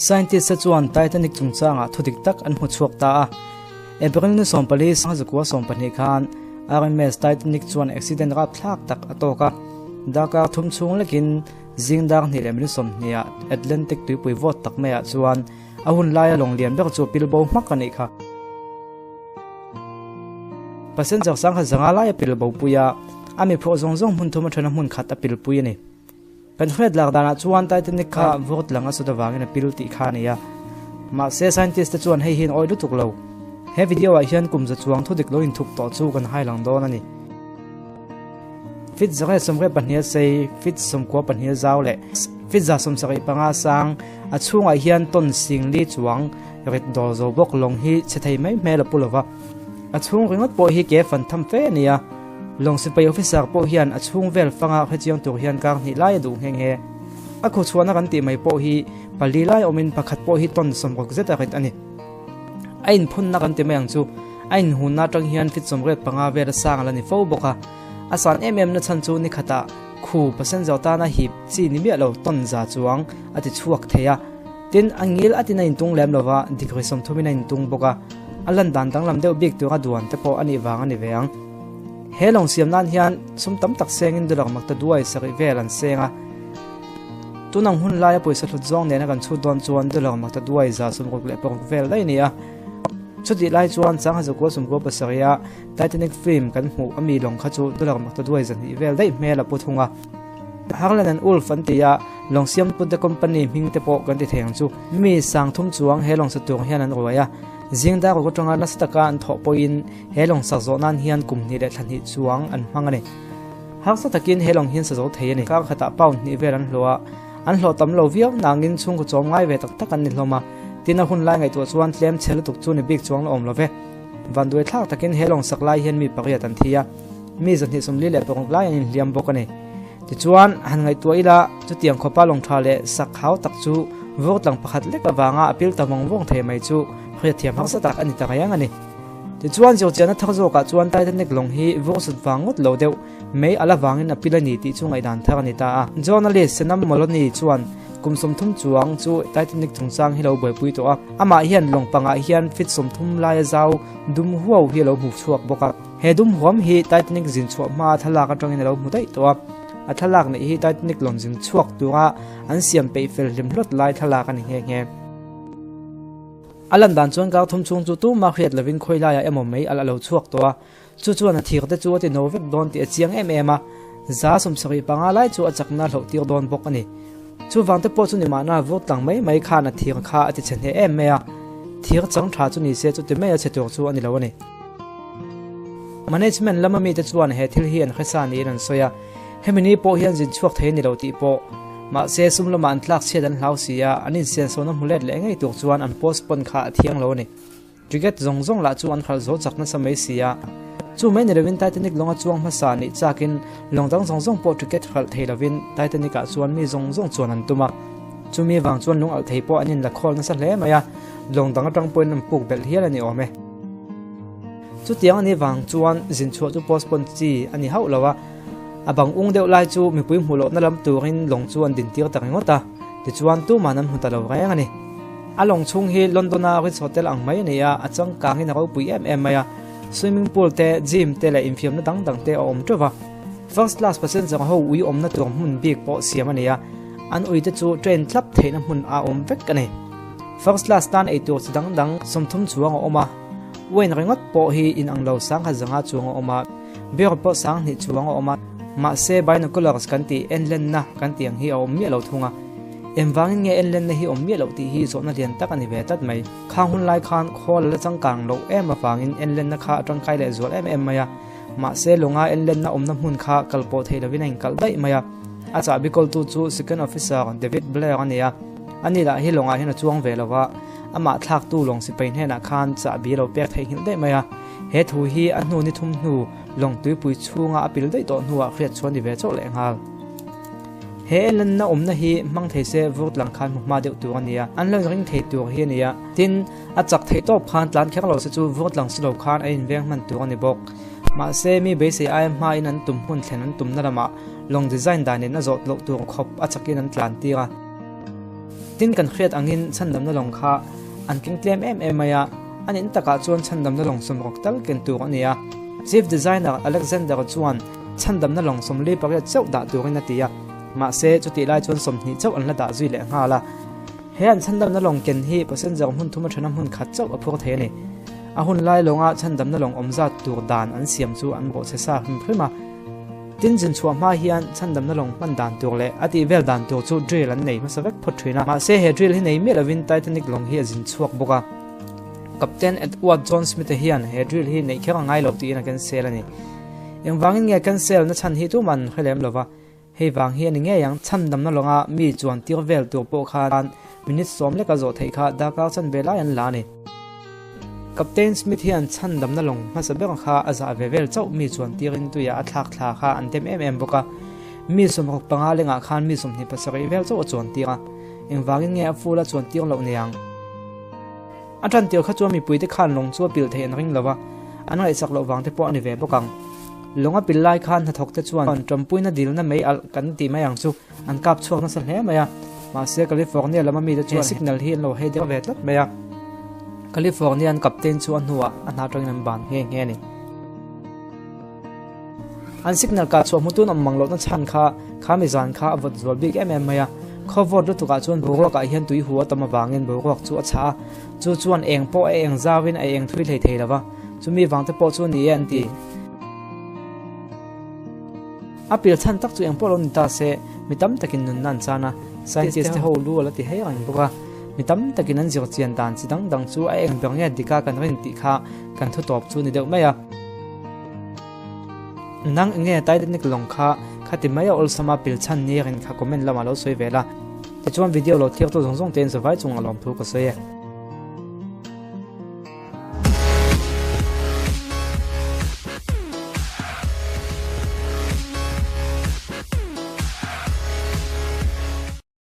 Scientist te chuan Titanic chungchangah thu dik tak an hmu chhuak ta a. April ni 14, 1912 khan RMS Titanic chuan accident rapthlak tak a tawk a. Darkar thum chhung lekin zing dar hnih leh minute 20 ah Atlantic tuipui vawt tak maiah chuan a hun laia lawng lian ber chu pil bo hmak a nih kha. Passenger 10,500 lai a pil bo pui a, a mi phuah zawng zawng hmun thum atana hmun khat a pil pui a ni. Kan hriat lak danah chuan Titanic kha vawt lang a sut avangin a pil tih kha a ni a. Mahse scientist te chuan hei hi an awih lutuk lo. He video ah hian kum za chuang thudik lo inthup tawh chu kan hai lang dawn a ni. Feet 182 a sei, feet 92 a zau leh feet 175 sang a chhungah hian ton sing li chuang rit dawr zo bawk lawng hi chhe thei mai hmel a pu lova. A chhung ringawt pawh hi ke fan tham fe a ni a. Lawng sipai officer pawh hian a chhung vel fanga hrechiang tur hian kar hnih lai a duh nghe nghe. A khuchhuahna kan tih mai pawh hi pali lai awmin pakhat pawh hi ton 60 zet a rit a ni. A inphunna kan ti mai ang chu a inhunna atang hian feet 85 vel a sang a la ni fo bawk a. A san em em na chhan chu ni khatah khu passenger tana hip chi ni miah lo ton za chuang a ti chhuak thei a. Tin, a ngil a tin a intung lem lova degree 30 in a intung bawk a. A lan dan danglam deuh bik tura duan te pawh a nih vang a ni ve ang. He lawng siam nan hian sum tam tak sengin dollar makta duai sarih vel an seng a. Tunang hun laia pawisa hlut zawng nena kan chhut dawn chuan dollar makta duai 66 vel daih a ni a. Chutih lai chuan 1997 a Titanic film kan hmuh ami lawng kha chu dollar makta duai 200 vel daih hmel a pu thung a. Harland and Wolff an ti a, lawng siamtute company hming te pawh kan ti thei ang chu. Mi 3000 chuang he lawng sa tur hian an ruai a. Zing dar ruk atanga nasa taka an thawh pawhin he lawng sak zawh nan hian kum hnih leh thla hnih chuang an hmang a ni. Harsa takin he lawng hian sa zo thei a ni. Kar khatah pound hnih vel an hlawh a, an hlawh tam lo viau nangin chhungkaw chawm ngai ve tak tak an ni hlawm a. Tin a hun lai ngaihtuah chuan tlem chhe lutuk chu ni bik chuang la awm lo ve. Vanduai thlak takin he lawng sak lai hian mi pariat an thi a, mi 246 lai an inhliam bawk a ni. Tichuan, han ngaihtuah ila, chutiang khawpa lawng tha leh sak hau tak chu vawktlang pakhat lek avanga a pil ta vawng vawng thei mai chu hriatthiam harsa tak a ni ta reng a ni. Tichuan, Zirchianna thar zawkah chuan Titanic lawng hi vawksut vang ngawt lo deuh mei ala vangin a pil a ni tih chu ngaihdan thar a ni ta a. Journalist Senam Moloney chuan kum 30 chuang chu Titanic chungchang hi lo buaipui tawh a, amah hian lawng pangah hian feet 30 laia zau dum huau hi a lo hmu chhuak bawk a. He dum huam hi Titanic zin chhuah hma thlalak atangin a lo hmu daih tawh a, a thlalak neih hi Titanic lawng zin chhuak tura an siam peih fel hlim hlawt lai thlalak a ni nghe nghe. A lan dan chuan kar thum chhung chu tumah hriat lovin khawi laiah emaw mei alh a lo chhuak tawh a, chu chuan a thir te chu a ti no vek dawn tih a chiang em em a, 75% lai chu a chakna hloh tir dawn bawk a ni. Chuvang te pawh chu ni mahna vur tlang mai mai khan a thir kha a ti chhe hneh em mai a, thir chang tha chu ni se chuti mai a chhe tur chu a ni lo a ni. Management lama mite chuan he thil hi an hresa niin an sawi a, hemi ni pawh hian zin chhuak thei a ni lo tih pawh. Mahse, sum lama an tlak chhiat an hlau si a, an insiansawn a hmu let leh ngei tur chuan an postpone kha a thiang lo a ni. Ticket zawng zawng lah chu an khalh zo chak nasa mai si a, chu mai ni lovin Titanic lawnga chuang hmasa nih chakin lawng dang zawng zawng pawh ticket khalh thei lovin Titanic ah chuan mi zawng zawng chuan an tum a. Chumi vang chuan lung alh thei pawh an inla khawl nasa hle mai a, lawng dang atang pawhin an puk belh hial a ni awm e. Chutiang a nih vang chuan zin chhuah chu postpone chi a ni hauh lo a, a bang ung deuh lai chu mipui hmuh lohna lam turin lawng chu an dintir ta ringawt a, tichuan tuman an hmu ta lo reng a ni. A lawng chhung hi London-a Ritz Hotel ang mai a ni a, a changkangin a ropui em em mai a, swimming pool te, gym te leh infiamna dang dang te a awm teuh va. First class passenger ho ui awmna tur hmun bik pawh siam a ni a, an ui te chu train thlap theihna hmun a awm vek a ni. First class tan eitur chi dang dang 30 chuang a awm a, wine ringawt pawh hi inang lo 10,500 chuang a awm a, beer pawh 2000 chuang a awm a, mahse binoculars kan tih enlenna kan tih ang hi a awm miah lo thung a. Engvangin nge enlenna hi awm miah loh tih hi zawhna lian tak a ni ve tlat mai. Khang hun lai khan khawl a la changkang loh em avangin enlenna kha a tangkai leh zual em em mai a. Mahse lawnga enlenna awmna hmun kha kal pawh thei lovin a inkalh daih mai a. A chahbi kawltu chu Second Officer David Blair a ni a. Ani lah hi lawngah hian a chuang ve lo va, amah thlaktu lawng sipai hnenah khan chahbi a lo pek theihnghilh daih mai a. He thu hi a hnu ni thum hnu lawng tuipui chhunga a pil daih tawh hnuah hriat chhuan ni ve chauh leh nghal. He enlenna awmna hi hmang thei se vur tlang khan hmu hma deuh tur a nia, an lo ring thei tur hi a nia. Tin, a chak theih tawp khan tlan kher lo se chu vur tlang si lo khan a inveng hman tur a ni bawk. Mahse, mi beisei aia hmain an tum hmun thlen an tumna lamah lawng design danin a zawh loh tur khawp a chakin an tlan tir a. Tin kan hriat angin chhandamna lawng kha an keng tlem em em mai a, a nin takah chuan chhandamna lawng sawmruk tal ken tur a ni a. Chief Designer Alexander chuan chhandamna lawng 48 chauh dah turin a ti a, mahse chutih lai chuan 20 chauh an la dah zui leh nghal a. He an chhandamna lawng ken hi passenger hmun thum athana hmun khat chauh a phur thei a ni. A hun lai lawnga chhandamna lawng awm zat tur dan an siam chu an bawhchhe sa hrim hrim a. Tin zin chhuah hma hian chhandamna lawng hman dan tur leh a tih vel dan tur chu drill an nei hmasa vek phawt thin a. Mahse he drill hi nei miah lovin Titanic lawng hi a zin chhuak bawk a. Captain Edward John Smith-a hian he drill hi neih kher a ngai lo tiin a cancel a ni. Engvangin nge cancel na chhan hi tumah an hre lem lova. Hei vang hi a ni ngei ang, chhandamna lawnga mi chuan tir vel tur pawh khan minute sawm leka zawh theih kha darkar chan ve lai an la a ni. Captain Smith hian chhandamna lawng hmasa ber kha a zah ve vel chauh mi chuan tirin tuiah a thlak thla kha an tem em em bawk a. Mi 65 lengah khan mi 27 vel chauh a chuan tir a. Engvangin nge a full a chuan tir loh ni ang? A tan tir kha chuan mipuite khan lawng chu a pil theih an ring lo va, an ngaihsak loh vang te pawh a ni ve bawk ang. Lawng a pil lai khan hnathawk te chuan ṭawmpuina dilna mei alh kan tih mai ang chu an kap chhuak nasa hle mai a, mahse California lama mite chuan he signal hi an lo hei deuh ve tlat mai a. California an captain chu a hnuah a hna aṭangin an ban nghe nghe a ni. An signal kah chhuah hmutun awm mang lohna chhan kha kha mi zan kha a vawt zual bik em em mai a. Khaw vawt lutukah chuan boruakah hian tui hu a tam avangin boruak chu a chhah a, chu chuan eng pawh a eng zauin a eng thui hlei thei lo va, chumi vang te pawh chu ni e an ti. A pil chhan tak chu eng pawh lo ni ta se, mi tam takin nunna an chan a, scientist te ho lu a la ti hei reng bawk a. Mi tam takin an zir chian dan chi dang dang chu a eng ber nge dika kan rin tih kha kan thu tawp chu ni deuh mai a. Nang enge Titanic lawng kha khati mai a awlsama pil chhan ni rin kha comment lamah lo sawi ve la. Tichuan video lo thlir tu zawng zawng te in zavai chungah lawmthu ka sawi e.